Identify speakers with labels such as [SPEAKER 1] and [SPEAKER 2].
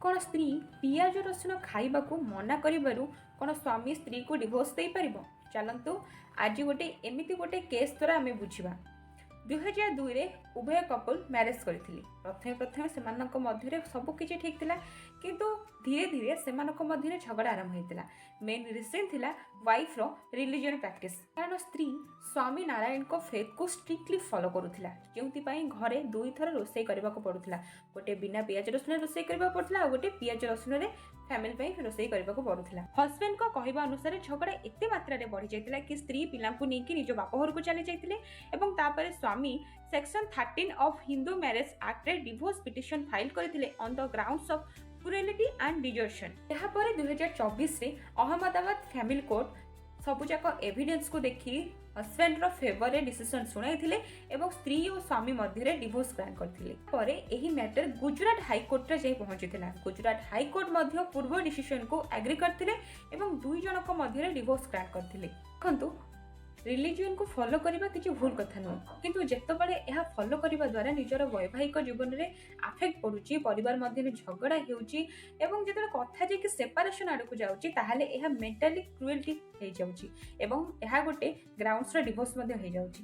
[SPEAKER 1] କ'ଣ ସ୍ତ୍ରୀ ପିଆଜ ରସୁଣ ଖାଇବାକୁ ମନା କରିବାରୁ କ'ଣ ସ୍ୱାମୀ ସ୍ତ୍ରୀକୁ ଡିଭୋର୍ସ ଦେଇପାରିବ? ଚାଲନ୍ତୁ, ଆଜି ଗୋଟେ ଏମିତି ଗୋଟେ କେସ୍ ଦ୍ୱାରା ଆମେ ବୁଝିବା। 2002ରେ ଉଭୟ କପଲ୍ ମ୍ୟାରେଜ୍ କରିଥିଲେ। ପ୍ରଥମେ ପ୍ରଥମେ ସେମାନଙ୍କ ମଧ୍ୟରେ ସବୁ କିଛି ଠିକ୍ ଥିଲା, କିନ୍ତୁ ଧୀରେ ଧୀରେ ସେମାନଙ୍କ ମଧ୍ୟରେ ଝଗଡ଼ା ଆରମ୍ଭ ହୋଇଥିଲା। ମେନ୍ ରିଜନ୍ ଥିଲା ୱାଇଫ୍ର ରିଲିଜିଅନ୍ ପ୍ରାକ୍ଟିସ୍, କାରଣ ସ୍ତ୍ରୀ ସ୍ୱାମୀ ନାରାୟଣଙ୍କ ଫେଥ୍କୁ ଷ୍ଟ୍ରିକ୍ଟଲି ଫଲୋ କରୁଥିଲା, ଯେଉଁଥିପାଇଁ ଘରେ ଦୁଇଥର ରୋଷେଇ କରିବାକୁ ପଡ଼ୁଥିଲା। ଗୋଟେ ବିନା ପିଆଜ ରସୁଣରେ ରୋଷେଇ କରିବାକୁ ପଡ଼ୁଥିଲା, ଆଉ ଗୋଟେ ପିଆଜ ରସୁଣରେ ଫ୍ୟାମିଲି ପାଇଁ ରୋଷେଇ କରିବାକୁ ପଡ଼ୁଥିଲା। ହଜବେଣ୍ଡଙ୍କ କହିବା ଅନୁସାରେ ଝଗଡ଼ା ଏତେ ମାତ୍ରାରେ ବଢ଼ିଯାଇଥିଲା କି ସ୍ତ୍ରୀ ପିଲାଙ୍କୁ ନେଇକି ନିଜ ବାପ ଘରକୁ ଚାଲି ଯାଇଥିଲେ ଏବଂ ତାପରେ ସ୍ୱାମୀ Section 13 of Hindu Marriage ଆକ୍ଟରେ divorce petition file କରିଥିଲେ on the grounds of cruelty and desertion। ଏହାପରେ 2024ରେ ଅହମ୍ମଦାବାଦ ଫ୍ୟାମିଲି କୋର୍ଟ ସବୁଯାକ ଏଭିଡେନ୍ସକୁ ଦେଖି ହଜବେଣ୍ଡର ଫେଭରରେ ଡିସିସନ୍ ଶୁଣାଇଥିଲେ ଏବଂ ସ୍ତ୍ରୀ ଓ ସ୍ୱାମୀ ମଧ୍ୟରେ ଡିଭୋର୍ସ ଗ୍ରାଣ୍ଟ କରିଥିଲେ। ପରେ ଏହି ମ୍ୟାଟର ଗୁଜୁରାଟ ହାଇକୋର୍ଟରେ ଯାଇ ପହଞ୍ଚିଥିଲା। ଗୁଜୁରାଟ ହାଇକୋର୍ଟ ମଧ୍ୟ ପୂର୍ବ ଡିସିସନକୁ ଆଗ୍ରି କରିଥିଲେ ଏବଂ ଦୁଇ ଜଣଙ୍କ ମଧ୍ୟରେ ଡିଭୋର୍ସ ଗ୍ରାଣ୍ଟ କରିଥିଲେ। ଦେଖନ୍ତୁ, ରିଲିଜିଅନକୁ ଫଲୋ କରିବା କିଛି ଭୁଲ କଥା ନୁହଁ, କିନ୍ତୁ ଯେତେବେଳେ ଏହା ଫଲୋ କରିବା ଦ୍ୱାରା ନିଜର ବୈବାହିକ ଜୀବନରେ ଆଫେକ୍ଟ ପଡୁଛି, ପରିବାର ମଧ୍ୟରେ ଝଗଡ଼ା ହେଉଛି ଏବଂ ଯେତେବେଳେ କଥା ଯାଇକି ସେପାରେସନ୍ ଆଡ଼କୁ ଯାଉଛି, ତାହେଲେ ଏହା ମେଣ୍ଟାଲି କ୍ରୁଏଲ୍ଟି ହେଇଯାଉଛି ଏବଂ ଏହା ଗୋଟେ ଗ୍ରାଉଣ୍ଡସର ଡିଭୋର୍ସ ମଧ୍ୟ ହେଇଯାଉଛି।